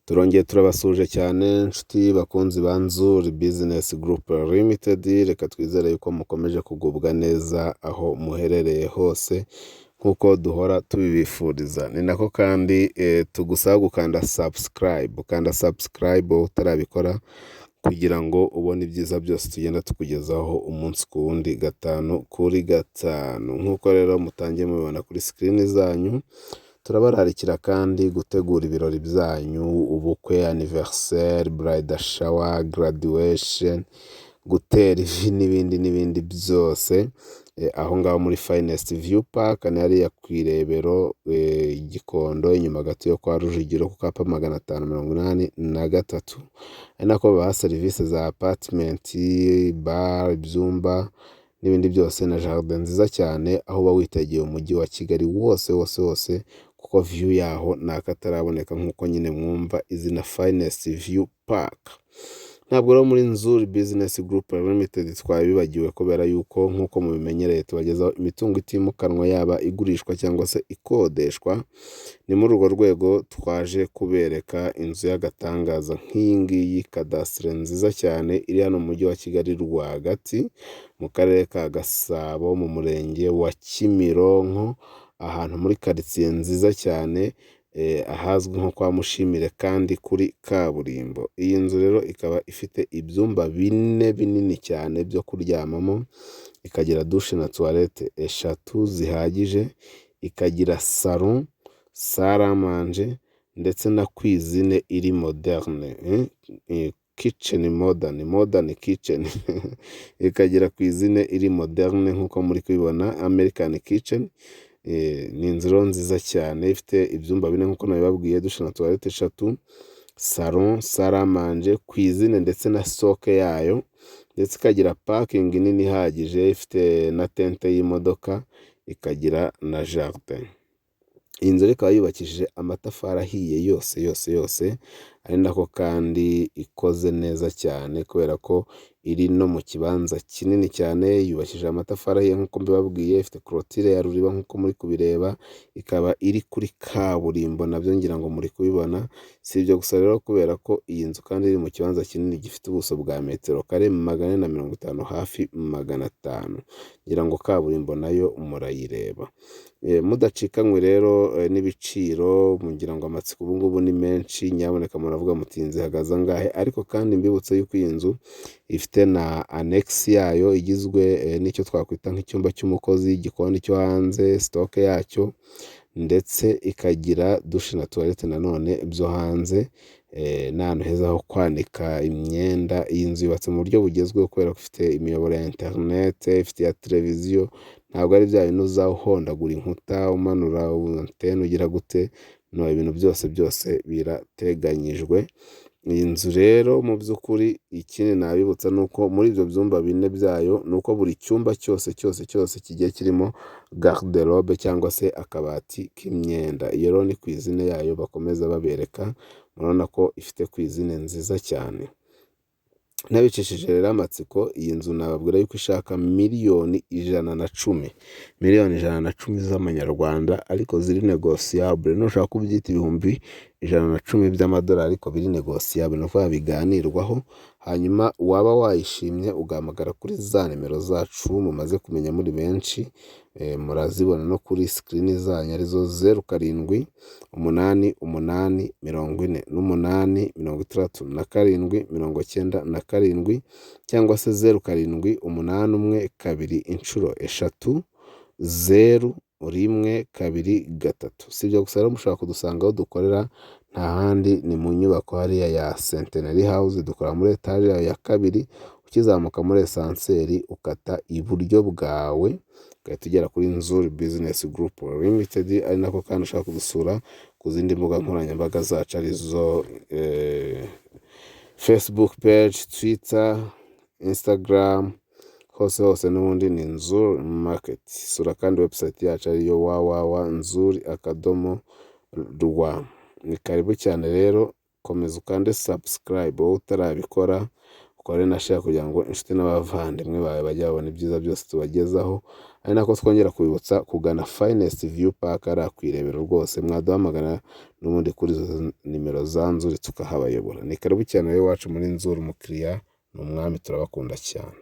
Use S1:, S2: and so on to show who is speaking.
S1: Turongeye turabasuhuje cyane, nshuti bakunzi ba Nzuri Business Group Limited. Reka twizere yuko mukomeje kugubwa neza aho muherereye hose nk'uko duhora tubibifuriza. Ni nako kandi tugusaba gukanda subscribe, ukanda subscribe wowe utarabikora, kugira ngo ubone ibyiza byose tugenda tukugezaho umunsi ku wundi, gatanu kuri gatanu. Nk'uko rero mutangiye mubibona kuri screen zanyu, turabararikira kandi gutegura ibirori byanyu: ubukwe, anniversaire, bridal shower, graduation, gutera ivi n'ibindi n'ibindi byose. Aho ngaho muri Finest View Park, ni hariya ku Irebero, Gikondo, inyuma gato yo kwa Rujugiro, ku kapa 583. Ari nako babaha serivisi za apartment, bar, ibyumba n'ibindi byose, na jardin nziza cyane, aho uba witegeye umujyi wa Kigali wose wose wose, kuko view yaho ni akataraboneka, nk'uko nyine mwumva izina Finest View Park. Ntabwo rero muri Nzuri Business Group Limited twabibagiwe, kubera yuko nk'uko mubimenyereye tubagezaho imitungo itimukanwa, yaba igurishwa cyangwa se ikodeshwa. Ni muri urwo rwego twaje kubereka inzu y'agatangaza nk'iyi ngiyi, cadastre nziza cyane, iri hano mu mujyi wa Kigali rwagati, mu karere ka Gasabo, mu murenge wa Kimironko, ahantu muri karitsiye nziza cyane, ahazwi nko kwa Mushimire, kandi kuri kaburimbo. Iyi nzu rero ikaba ifite ibyumba bine binini cyane byo kuryamamo, ikagira douche na toilette eshatu zihagije, ikagira salon, salle à manger ndetse na cuisine iri moderne, kitchen modern, modern kitchen, ikagira cuisine iri moderne nk'uko muri kubibona, American kitchen. Ni inzu rero nziza cyane, ifite ibyumba bine nk'uko nabibabwiye, douche na toilette eshatu, salon, salle à manger, cuisine ndetse na stock yayo, ndetse ikagira parking nini ihagije, ifite na tente y'imodoka, ikagira na jardin. Iyi nzu ikaba yubakishije amatafari ahiye yose yose yose, ari nako kandi ikoze neza cyane, kubera ko iri no mu kibanza kinini cyane. Yubakishije amatafari ahiye nk'uko mbibabwiye, ifite clôture ya ruriba nk'uko muri kubireba, ikaba iri kuri kaburimbo, nabyo ngira ngo muri kubibona. Si ibyo gusa rero, kubera ko iyi nzu kandi iri mu kibanza kinini gifite ubuso bwa metero kare 450, hafi 500. Ngira ngo kaburimbo nayo murayireba. Mudacikanywe rero n'ibiciro, mugira ngo amatsiko ubu ngubu ni menshi, nyaboneka muravuga muti: "Inzu ihagaze angahe?" Ariko kandi mbibutse yuko iyi nzu ifite na annexe yayo, igizwe n'icyo twakwita nk'icyumba cy'umukozi, igikoni cyo hanze, stock yacyo, ndetse ikagira douche na toilette nanone byo hanze, n'ahantu heza ho kwanika imyenda. Iyi nzu yubatse mu buryo bugezweho, kubera ko ifite imiyoboro ya interinete, ifite iya televiziyo. Ntabwo ari bya bintu uzahondagura inkuta, umanura antene, ugira gute. No ibintu byose byose birateganyijwe. Iyi nzu rero mu by'ukuri, ikindi nabibutsa ni uko muri ibyo byumba bine byayo, ni uko buri cyumba cyose cyose cyose kigiye kirimo garde-robe cyangwa se akabati k'imyenda. Iyo rero ni cuisine yayo bakomeza babereka, murabona ko ifite cuisine nziza cyane. Ntabicishije rero amatsiko, iyi nzu nababwira yuko ishaka miliyoni 110, miliyoni 110 z'amanyarwanda, ariko ziri négociable. Nushaka kubyita 110,000 by'amadolari, ariko biri négociable, ni ukuvuga biganirwaho. Hanyuma waba wayishimye ugahamagara kuri za nimero zacu mumaze kumenya muri benshi, murazibona no kuri screen zanyu, arizo 0788486797, cyangwa se 07813300123. Si ibyo gusa rero, mushobora kudusanga aho dukorera. Nta handi, ni mu nyubako hariya ya Centenary House, dukora muri etaje yayo ya kabiri. Ukizamuka muri ascenseur, ukata iburyo bwawe, ugahita ugera kuri Nzuri Business Group Limited. Ari nako kandi ushobora kudusura ku zindi mbuga nkoranyambaga zacu, arizo Facebook page, Twitter, Instagram, hose hose n'ubundi ni Nzuri Market. Sura kandi website yacu, ariyo www.nzuri.rw. Ni karibu cyane rero, komeza ukande subscribe wowe utarabikora, ukore na share kugira ngo inshuti n'abavandimwe bawe bajye babona ibyiza byose tubagezaho. Ari nako twongera kubibutsa kugana Finest View Park hariya ku Irebero rwose. Mwaduhamagara n'ubundi kuri izo nimero za Nzuri tukahabayobora. Ni karibu cyane rero iwacu muri Nzuri, umukiriya ni umwami, turabakunda cyane.